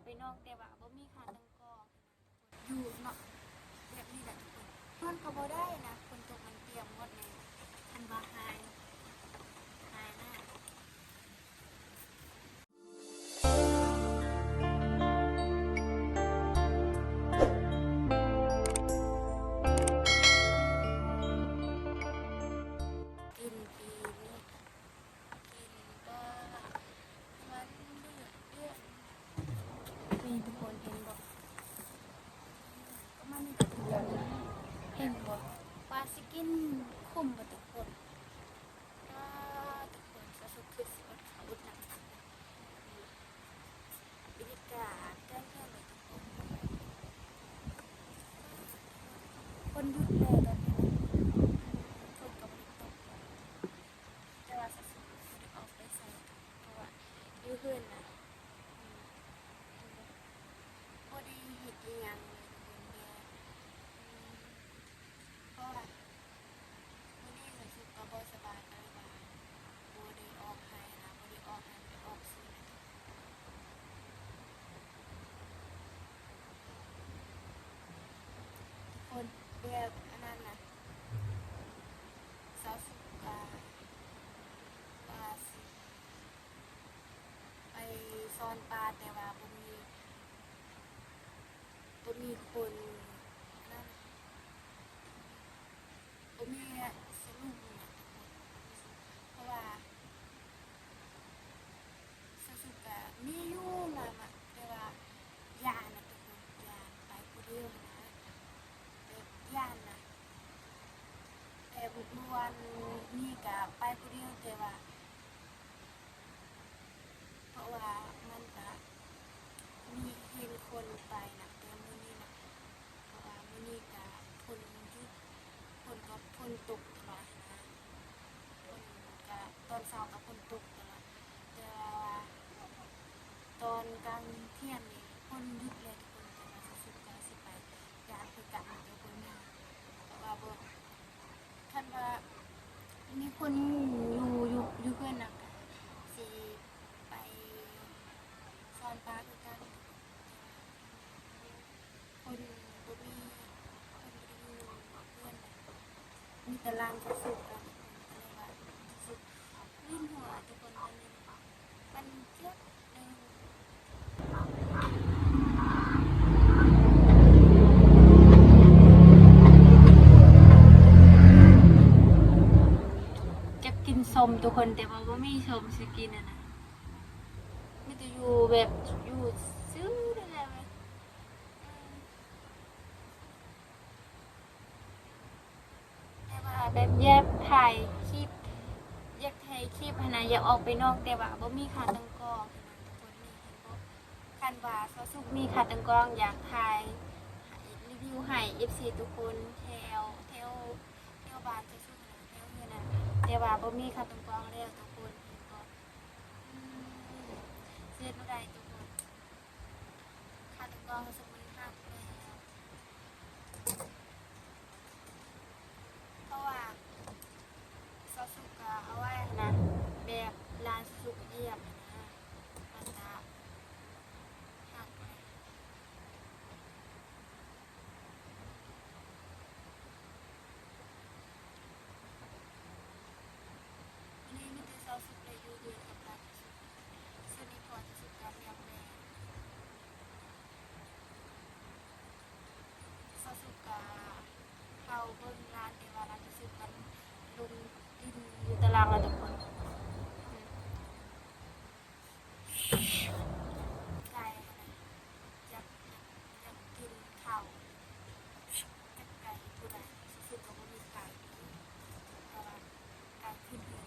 ໄປນອກ ແຕ່ວ່າບໍ່ມີຄ່າຕັ້ງກ້ອງ. ຢູ່ເນາະ ແບບນີ້ແຫຼະທຸກຄົນ. ນອນກໍບໍ່ໄດ້ນະ ຝົນຕົກມັນປຽກໝົດແຫຼະ. ຄັນວ່າຫາຍ ຫາຍນະ. ກິນປີນີ້ ກິນກໍມັນເດືອດເດືອດ. ນີ້ທຸກຄົນເຫັນບໍ່? ກໍມັນກໍເດືອດ ເຫັນບໍ່ວ່າຊິກິນຄຸ້ມບໍ່ທຸກຄົນ? ວ້າ ທຸກຄົນ ສາວສຸກຄືຊິອົດເຂົ້າອົດນ້ຳ ອີລິກາແຕ່ງເຮືອນເລີຍທຸກຄົນ. ຝົນຢຸດແລ້ວຕອນນີ້ນະ ຝົນກໍບໍ່ໄດ້ຕົກ ແຕ່ວ່າສາວສຸກບໍ່ໄດ້ອອກໄປໃສ ເພາະວ່າຢູ່ເຮືອນນະ ບໍ່ໄດ້ເຮັດອີ່ຫຍັງເລີຍທຸກຄົນ ແຕ່ ເພາະວ່າ ມື້ນີ້ສາວສຸກກໍບໍ່ສະບາຍ ກໍເລີຍວ່າບໍ່ໄດ້ອອກໄຮ່ນະ ບໍ່ໄດ້ອອກໄຮ່ ບໍ່ໄດ້ອອກສວນນະທຸກຄົນ. ແບບອັນນັ້ນນະ ສາວສຸກກໍວ່າຊິໄປຊ້ອນປາ ແຕ່ວ່າບໍ່ມີ ບໍ່ມີຄົນນັ້ນ ບໍ່ມີສະຫຼຸບນະທຸກຄົນ ເພາະວ່າສາວສຸກກະມີຢູ່ນຳ ແຕ່ວ່າຢ້ານນະທຸກຄົນ ຢ້ານໄປຜູ້ດຽວນະ ແບບຢ້ານນະ ແບບເມື່ອວານນີ້ກະໄປຜູ້ດຽວ ແຕ່ວ່າ ເພາະວ່າມັນກະມີເຫັນຄົນໄປນະ ແຕ່ມື້ນີ້ນະ ເພາະວ່າມື້ນີ້ກະຝົນຢຸດ ຝົນກໍຝົນຕົກຕະຫຼອດຫັ້ນນະ ຝົນກະຕອນເຊົ້າກໍຝົນຕົກຕະຫຼອດ ແຕ່ວ່າຕອນກາງທ່ຽງນີ້ຝົນຢຸດແລ້ວທຸກຄົນ ແຕ່ວ່າສາວສຸກກໍຊິໄປຢ້ານຄືກັນທຸກຄົນ ເພາະວ່າບໍ່ ຄັນວ່າມີຄົນຢູ່ ຢູ່ ຢູ່ເຮືອນນະ ກະຊິໄປຊ້ອນປາຄືກັນ ຄົນບໍ່ມີ ຄົນບໍ່ໄດ້ຢູ່ເຮືອນນະ ມີແຕ່ຫຼານສາວສຸກກັນ ກໍເລີຍວ່າສາວສຸກວິນຫົວທຸກຄົນ ຕອນນີ້ ມັນເຈັບເດີ ຢາກກິນສົ້ມທຸກຄົນ ແຕ່ວ່າບໍ່ມີສົ້ມຊິກິນຫັ້ນນະ ມີແຕ່ຢູ່ແບບຢູ່ຊື່ນີ້ແຫຼະເວີຍ. ແຕ່ວ່າແບບຢາກຖ່າຍຄລິບ ຢາກຖ່າຍຄລິບຫັ້ນນະ ຢາກອອກໄປນອກ ແຕ່ວ່າບໍ່ມີຂາຕັ້ງກ້ອງ ທຸກຄົນນີ້ເຫັນບໍ່? ຄັນວ່າສາວສຸກມີຂາຕັ້ງກ້ອງ ຢາກຖ່າຍ ຣີວິວໃຫ້ເອັຟຊີທຸກຄົນ ແຖວ ແຖວ ແຖວບ້ານສາວສຸກຫັ້ນນະ ແຖວເຮືອນນະ ແຕ່ວ່າບໍ່ມີຂາຕັ້ງກ້ອງແລ້ວທຸກຄົນ ເຫັນບໍ່? ອືມ ຊິເຮັດແນວໃດທຸກຄົນ? ຂາຕັ້ງກ້ອງສາວສຸກມັນຫັກແລ້ວ ເພາະວ່າສາວສຸກກະເອົາໄວ້ຫັ້ນນະ ແບບຫຼານສາວສຸກຢຽບຫັ້ນນະ ມັນກະຫັກແລ້ວ. ມື້ນີ້ມີແຕ່ສາວສຸກໄດ້ຢູ່ເຮືອນກັບຫຼານສາວສຸກ ສ່ວນອີ່ພໍ່ສາວສຸກກໍແມ່ນແມ່ ສາວສຸກກໍເຝົ້າເບິ່ງຫຼານ ແຕ່ວ່າຫຼານສາວສຸກກໍລົງຫຼິ້ນຢູ່ຕາລາງແລ້ວທຸກຄົນ. ໄກ່ຫັ້ນນະ ຢາກ ຢາກ ຢາກກິນເຂົ້າ ຈັກໄກ່ຜູ້ໃດ ສາວສຸກກໍບໍ່ມີໄກ່ ເພາະວ່າໄກ່ຂຶ້ນເຮືອນ.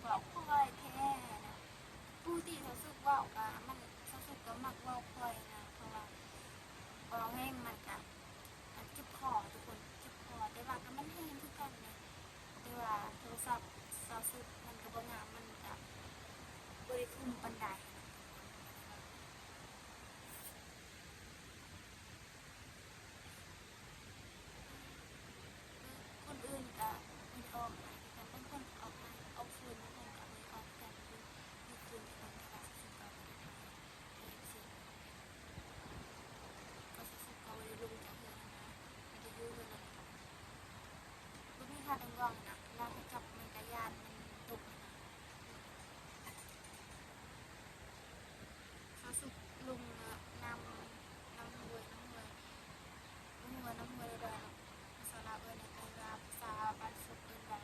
ເວົ້າຄ່ອຍແທ້ນະ. ປົກກະຕິສາວສຸກເວົ້າກະ ມັນ ສາວສຸກກະມັກເວົ້າຄ່ອຍນະ ເພາະວ່າເວົ້າແຮງມັນກະ ມັນເຈັບຄໍທຸກຄົນ ເຈັບຄໍ ແຕ່ວ່າກະມັນແຮງຄືກັນເດ ແຕ່ວ່າໂທລະສັບສາວສຸກມັນກະບໍ່ງາມ ມັນກະບໍ່ໄດ້ຄົມປານໃດ. ຄົນອື່ນກະບໍ່ໄດ້ອອກຮ້າຍຄືກັນ ບາງຄົນອອກຮ້າຍອອກເຊີນ ບາງຄົນກະບໍ່ໄດ້ອອກຄືກັນ ຢູ່ ຢູ່ຄືນກັນ ແຕ່ວ່າສາວສຸກກະບໍ່ໄດ້ຖ່າຍ ເອັຟຊີ ກະສາວສຸກກະບໍ່ໄດ້ລົງຈາກເຮືອນຫັ້ນນະ ມີແຕ່ຢູ່ເຮືອນ ບໍ່ມີທ່າດັງກອງນະ ເວລາເຂົາຈັບມັນກະຢ້ານມັນຕົກຫັ້ນນະ. ເຂົາສຸກລົງ ເອີ ນ້ຳ ນ້ຳຫ້ວຍ ນ້ຳຫ້ວຍ ບໍ່ຮູ້ວ່ານ້ຳຫ້ວຍຫຼືດອຍເນາະ ພາສາລາວເອີ້ນຫຍັງ ແຕ່ວ່າພາສາບ້ານສຸກເອີ້ນວ່າ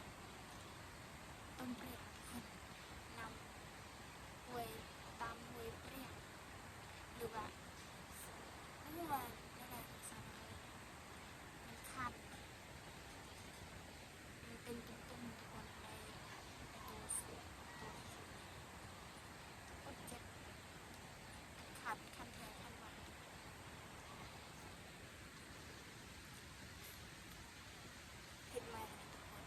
ຕົມແປງ ນ້ຳຫ້ວຍ ຕາມຫ້ວຍແປງ ຫຼືວ່າ ບໍ່ຮູ້ວ່າແນວໃດພາສາລາວ ມັນຄັນ ມັນເປັນຕຸ່ມໆ ທຸກຄົນ ໃນ ໃນໂຕ ໂຕ ໂຕ ຄົນເຈັບ ຄັນ ຄັນແທ້ຄັນວ່າ ເຮັດໃໝ່ຫັ້ນແຫຼະທຸກຄົນ.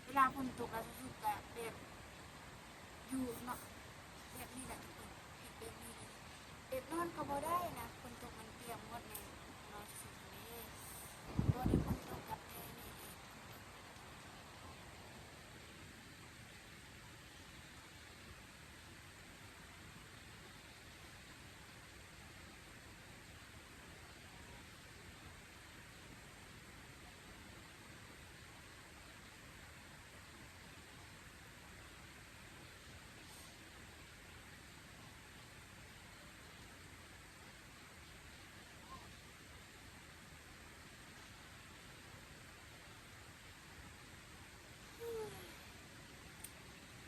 ເວລາຝົນຕົກແລ້ວ ສາວສຸກກະແບບຢູ່ເນາະ ແບບນີ້ແຫຼະທຸກຄົນ ເຮັດແບບນີ້ເລີຍ ແບບນອນກະບໍ່ໄດ້ນະ ຝົນຕົກມັນປຽກໝົດນີ້ ນອນສຸກເດ້ ບໍ່ໄດ້ຝົນຕົກກັບແທ້ນີ້ເອງ.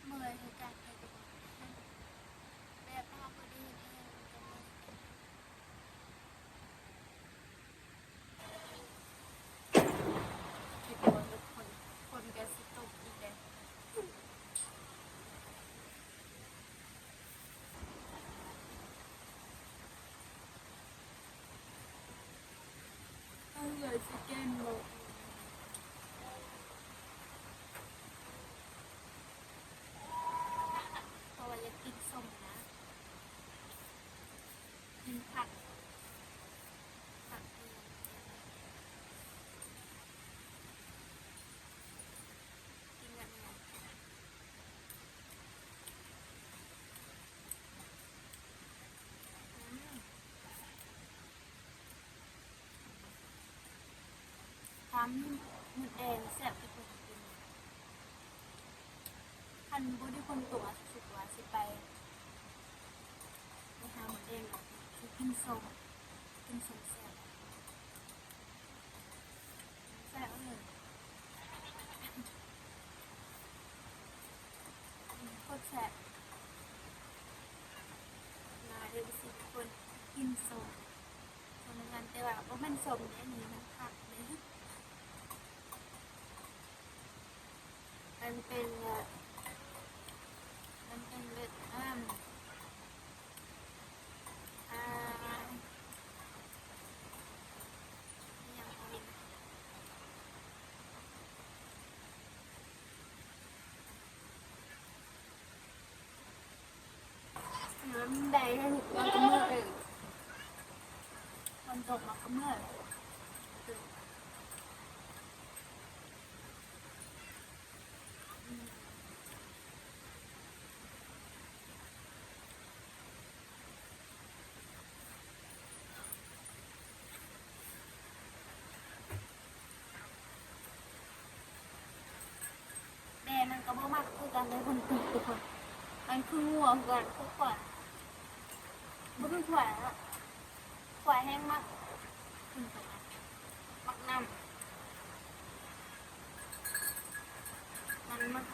ເມື່ອຍຄືກັນເດ້ທຸກຄົນ ແບບເຮົາບໍ່ໄດ້ເຮັດອີ່ຫຍັງ ມັນກະເມື່ອຍຄືກັນ. ຄິດວ່າທຸກຄົນ ຝົນກະຊິຕົກອີກແລ້ວ. ເອີ ຊິກິນບໍ່? ເພາະວ່າຢາກກິນສົ້ມນະ ກິນຜັກ ຜັກ ກິນແບບນີ້ນະ. ອືມ ຖ້າມີມົດແດງແຊບທີ່ສຸດ. ຄັນບໍ່ໄດ້ຝົນຕົກ ອາດຊິຄິດວ່າຊິໄປ ໄປຫາມົດແດງ ຊິກິນສົ້ມ ກິນສົ້ມແຊບ. ແຊບເລີຍ ໂຄດແຊບ. ມາເດີທຸກຄົນ ກິນສົ້ມ ສົ້ມນຳກັນ ແຕ່ວ່າບໍ່ແມ່ນສົ້ມເດ້ ອັນນີ້ມັນຜັກເດ້. ມັນເປັນ ມັນເປັນເວດນາມ ອ່າ ອີ່ຫຍັງເຂົາເອີ້ນ ນ້ຳໃດໃຫ້ລູກ ມັນກະເມື່ອຍເອງ ຝົນຕົກມັນກະເມື່ອຍ. ແດ່ມັນກະບໍ່ມັກຄືກັນເດ້ ຄົນ ທຸກຄົນ ມັນຄືງົວຄືກັນ ຄືຂວາຍ ບໍ່ຄືຂວາຍເນາະ ຂວາຍແຮງມັກ ມັກນ້ຳ ມັນມັກ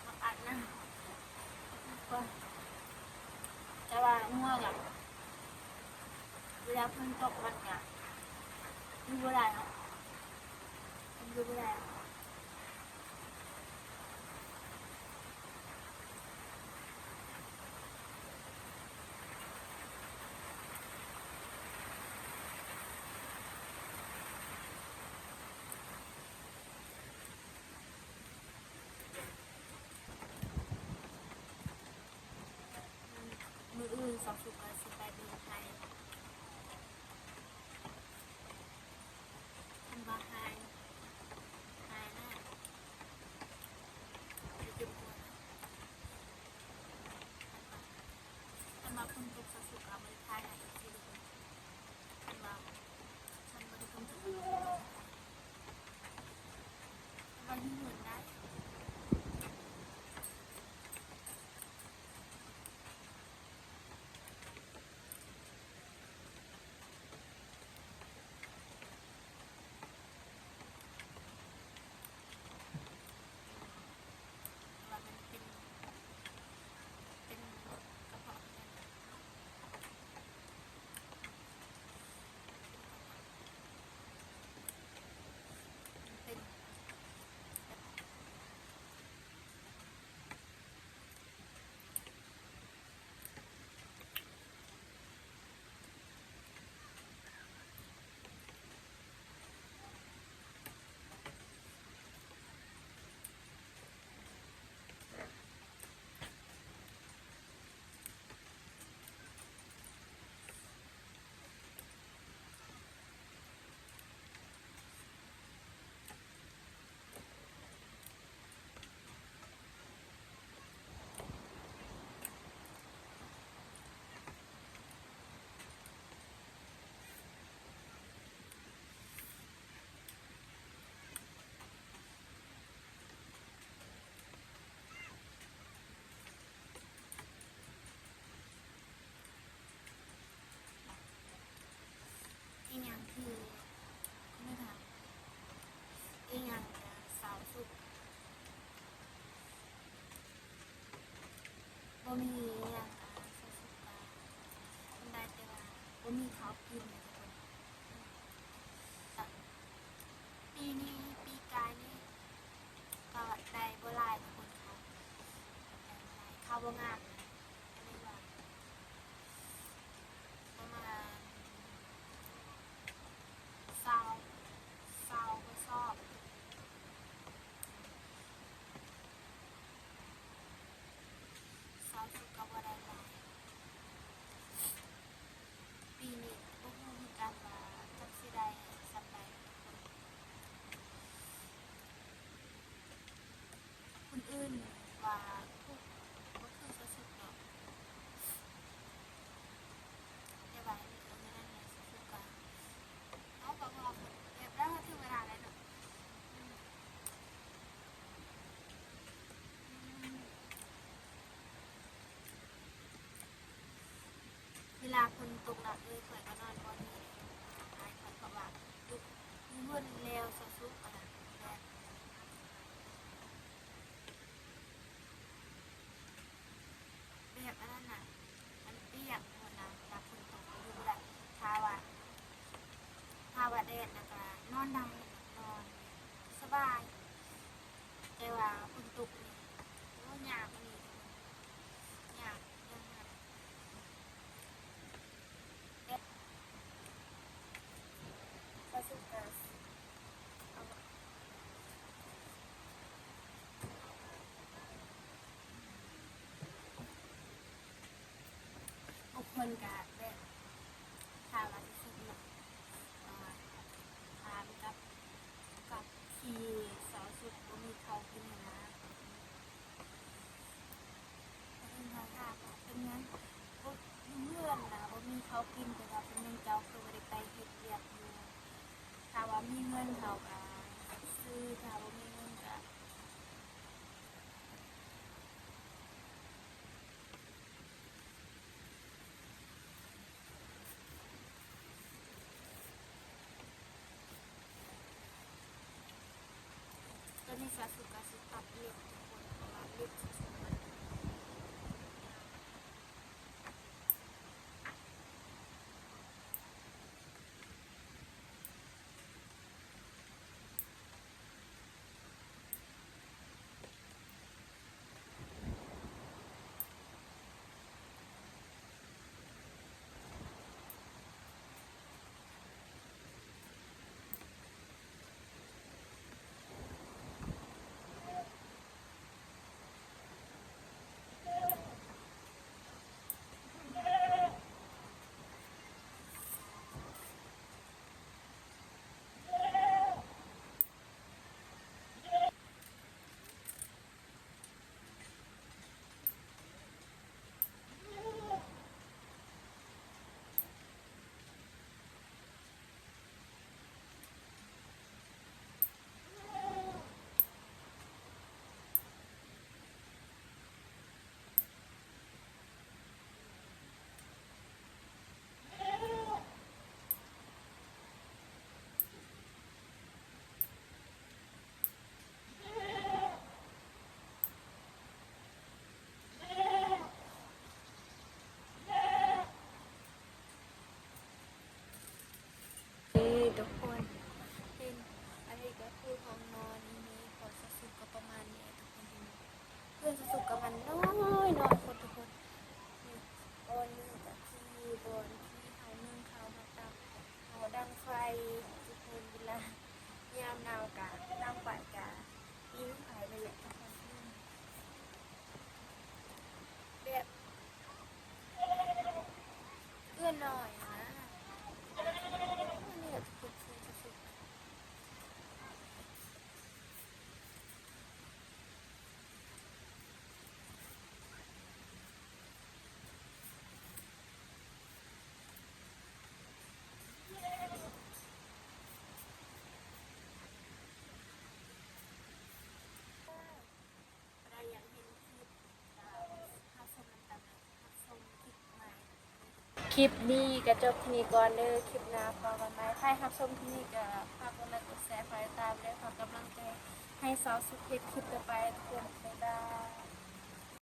ມັກອາບນ້ຳ ແຕ່ວ່າງົວກະ ເວລາຝົນຕົກມັນກະຢູ່ບໍ່ໄດ້ເນາະ ມັນຢູ່ບໍ່ໄດ້. ສາວສຸກກໍຊິໄປເບິ່ງໄທ ຄັນວ່າຫາຍ ຫາຍແລ້ວ ຈະເຈັບຫົວນະ. ຄັນວ່າ ຄັນວ່າຝົນຕົກ ສາວສຸກກໍບໍ່ໄດ້ຖ່າຍໃຫ້ເອັຟຊີທຸກຄົນ. ຄັນວ່າ ຄັນບໍ່ໄດ້ຝົນຕົກ ຄັນວ່າຢູ່ເຮືອນໄດ້. ອີ່ຫຍັງທີ່ ນີ້ນະ ອີ່ຫຍັງ ສາວສຸກ ບໍ່ມີຫຍັງ ອ່າ ສາວສຸກກະກິນໄດ້ ແຕ່ວ່າບໍ່ມີເຂົ້າກິນທຸກຄົນ. ປີນີ້ ປີກາຍນີ້ກໍໄດ້ບໍ່ຫຼາຍທຸກຄົນ ເຂົ້າ ໄດ້ບໍ່ຫຼາຍ ເຂົ້າບໍ່ງາມນະ ກໍເລີຍວ່າ ປະມານຊາວ ຊາວກວ່າສອບ. ຊາວສຸກກໍບໍ່ໄດ້ຫຼາຍ ປີນີ້ບໍ່ຮູ້ຄືກັນວ່າຈັກຊິໄດ້ສ່ຳໃດ. ຄົນອື່ນວ່າທຸກ ບໍ່ຄືຊາວສຸກດອກ ແຕ່ວ່າອັນນີ້ກໍຄືນັ້ນແຫຼະ ຊາວສຸກກໍ ເຮົາກໍວ່າແບບລະຖືເວລາແລ້ວເນາະ. ເວລາຝົນຕົກໜັກເລີຍ ຂ້ອຍກໍນອນບ່ອນນີ້ແຫຼະ ອ້າຍຂ້ອຍກໍວ່າ ຢູ່ ຢູ່ເຮືອນແລ້ວ ຊາວສຸກ ອັນນັ້ນ ແບບ ແບບອັນນັ້ນນະ ມັນປຽກໝົດນະ ເວລາຝົນຕົກຢູ່ບໍ່ໄດ້. ຖ້າວ່າ ຖ້າວ່າແດດນະກະນອນໄດ້ ນອນສະບາຍ ແຕ່ວ່າຝົນຕົກນີ້ ໂອ້ ຍາກອີ່ຫຼີ ຍາກ ຍາກມາກ. ບາງຄົນກະແບບ ຖ້າວ່າຊິຊື້ເບຍ ອ່າ ຖາມກັບ ກັບທີ່ຊາວສຸກບໍ່ມີເຂົ້າກິນຫັ້ນນະ. ເພິ່ນກໍຖາມວ່າເປັນຫຍັງ ຢູ່ເຮືອນນະບໍ່ມີເຂົ້າກິນ ແຕ່ວ່າເປັນຫຍັງເຈົ້າຄືບໍ່ໄດ້ໄປເຮັດວຽກຢູ່? ຖ້າວ່າມີເງິນເຮົາກໍຊື້ ຖ້າບໍ່ມີເງິນກໍ ຕອນນີ້ສາວສຸກກະຊິຕັດເລັບທຸກຄົນ ເພາະວ່າເລັບສາວສຸກມັນ ເ ດອຍນະ ອັນນີ້ກໍເປັນເຊີງສຸດໆ. ຄລິບນີ້ກໍຈົບທີ່ນີ້ກ່ອນເດີ ຄລິບໜ້າພໍ້ກັນໃໝ່. ໃຜຮັບຊົມຄລິບນີ້ກໍຝາກກົດໄລກົດແຊ ຝາກຕິດຕາມ ແລະ ຝາກກຳລັງໃຈໃຫ້ສາວສຸກເຮັດຄລິບຕໍ່ໄປທຸກຄົນ.